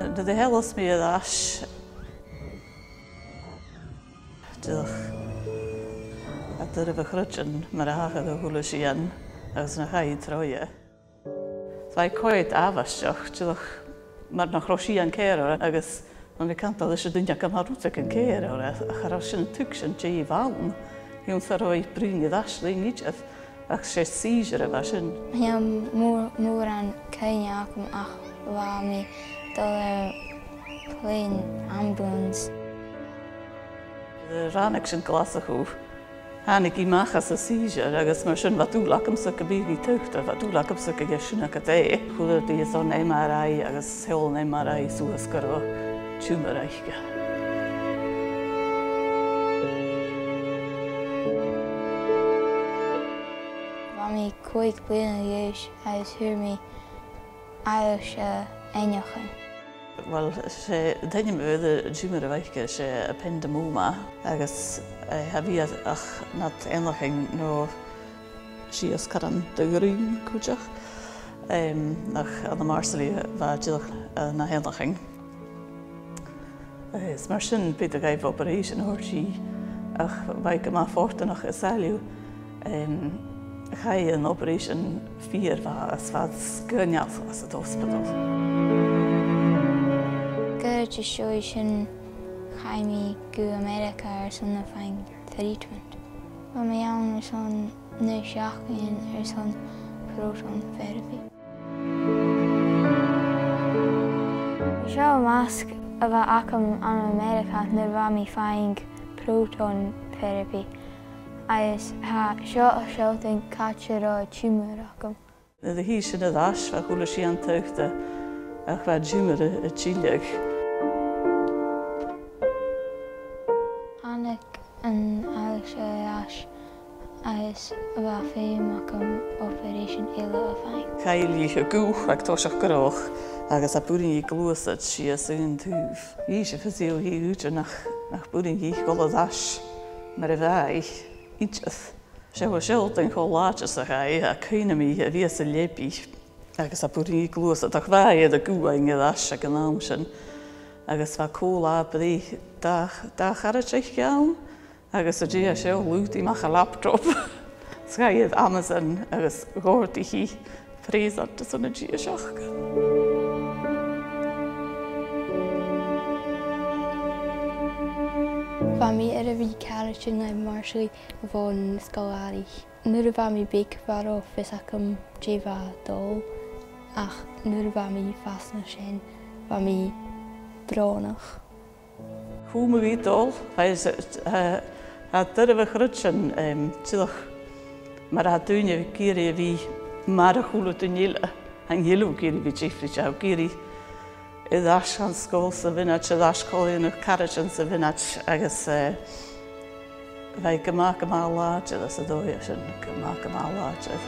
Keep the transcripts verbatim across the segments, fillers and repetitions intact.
Nuair a sheallas mi air ais, dìreach, tha e doirbh a chreidsinn mar a thachair a h-uile sìon agus na chaidh troimhe. Bha e coimhead àbhaisteach, dìreach mar nach robh sìon ceàrr orra, agus bha mi a' cantainn leis an duine agam, tha rudeigin ceàrr orra, ach cha robh sin a' tuigsinn dè bh' ann, chionn 's gun robh e a' bruidhinn air ais rinn idir, ach 's e seizure a bha sin. Chan eil mòr, mòran cuimhne agam ach bha mi a' dol air plane ambulance. Nuair a ràinig sinn Glaschu, thàinig i a-mach às an seizure agus mar sin bha dùil agamsa gum biodh i tugte, bha dùil agamsa gun deach sin agad e. Chuireadh iad airson M R I agus sheall an M R I suas gun robh tumor aice. Bha mi còig bliadhna a dh'aois agus fhuair mi aillse eanchainn. Uill, 's e, an t-ainm a bh' air an tumor a bh' aice, 's e ependymoma, agus, eh, cha bhi e ach nad eanchainn no sìos caran do ghrunnd cuideachd. Em, ach ann am Marsailles bha e dìreach, eh, na h-eanchainn. Eh, is mar sin b' fheudar dhaibh operation a thoirt dhi, ach bha i gu math fortanach is àlainn. Em, chaidh an operation fìor mhath is bha iad sgoinneil às an ospadal. Goirid an t-seòrsa sin chaidh mi gu Ameireaga airson a' faighinn treatment. Bha mi ann airson naoi seachdainean airson proton therapy. Seo am masg a bh' agam ann an Ameireaga nuair a bha mi a' faighinn proton therapy, agus tha seo a' sealltainn càit an robh an tumor agam. Nuair a thill sinn air ais, bha a h-uile sìon tugte, ach bha an tumor a', a' tilleadh. Thàinig an aillse air ais agus bha feum agam operation eile a fhaighinn. Chaidh i a ghuth aig toiseach gu robh, agus cha b' urrainn dhi gluasad sìos aon taobh. Dh'innis am physio dhi nach, nach b' urrainn dhi a dhol air ais mar a bha i idir. 'S e, bha e a' sealltainn cho làidir 's a chaidh, ach cuimhnichidh mi a bhith sa leabaidh agus cha b' urrainn dhi gluasad, ach bha i air a guth fhaighinn air ais aig an àm sin. Agus bha co-là-breith dà, dà charaid aice ann, agus an dèidh seo, shlaod i a-mach a laptop. 'S chaidh i air Amazon agus dh'òrdaich i present airson an dithis aca. Bha mi air a bhith càirdean le Marsailles bhon sgoil-àraich. Nuair a bha mi beag, cha robh fios agam dè bha dol, ach nuair a bha mi a' fàs nas sine, bha mi brònach. Chùm mi a' dol, agus, eh, tha e doirbh a chreidsinn, em, dìreach mar a tha daoine ag iarraidh a bhith mar a h-uile duine eile, chan eil thu ag iarraidh a bhith diofraichte, tha thu ag iarraidh air ais dhan sgoil sa mhionaid, air ais còmhla ri na caraidean sa mhionaid, agus, eh, bha e gu math, gu math làidir às an dòigh sin, gu math, gu math làidir.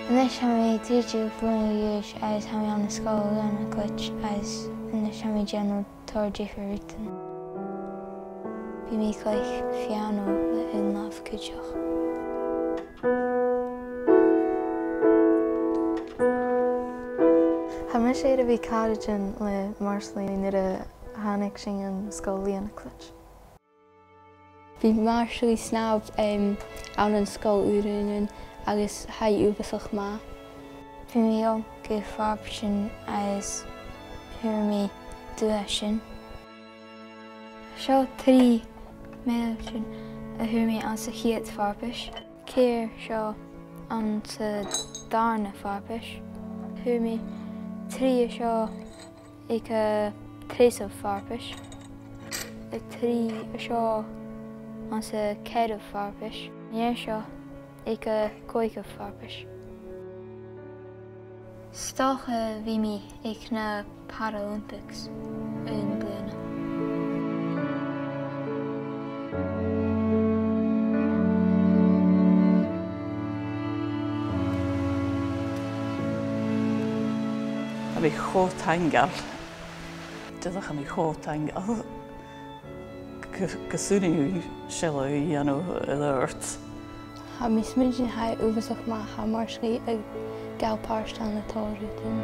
A-nis tha mi trì deug bliadhna a dh'aois agus tha mi ann an sgoil lìonacleit agus a-nis tha mi a' dèanamh tòrr diofar rudan. Bidh mi a' cluich piàno le aon làmh cuideachd. Tha mise air a bhith càirdean le Marsailles nuair a thàinig sinn dhan sgoil lìonacleit. Bidh Marsailles Snap, em, ann an sgoil uaireannan agus tha i uabhasach math. Bidh mi a' dol gu farpaisean agus fhuair mi duaisean. Seo trì mèiltean a fhuair mi anns a' chiad fharpais. Ceithir seo anns an dàrna farpais. Fhuair mi trì an seo aig a' treasamh farpais. A trì an seo anns a' cheathramh farpais. An fhear seo aig a' chòigeamh farpais. 'S dòcha bidh mi aig na Paralympics aon bhliadhna. Tha mi cho taingeil. Dìreach, tha mi cho taingeil. Gu, gu, gus urrainn dhomh sealladh a dhèanamh air adhart. Tha mi a' smaoineachadh gur e uabhasach math a tha Marsailles a' gabhail pàirt ann an tòrr rudan.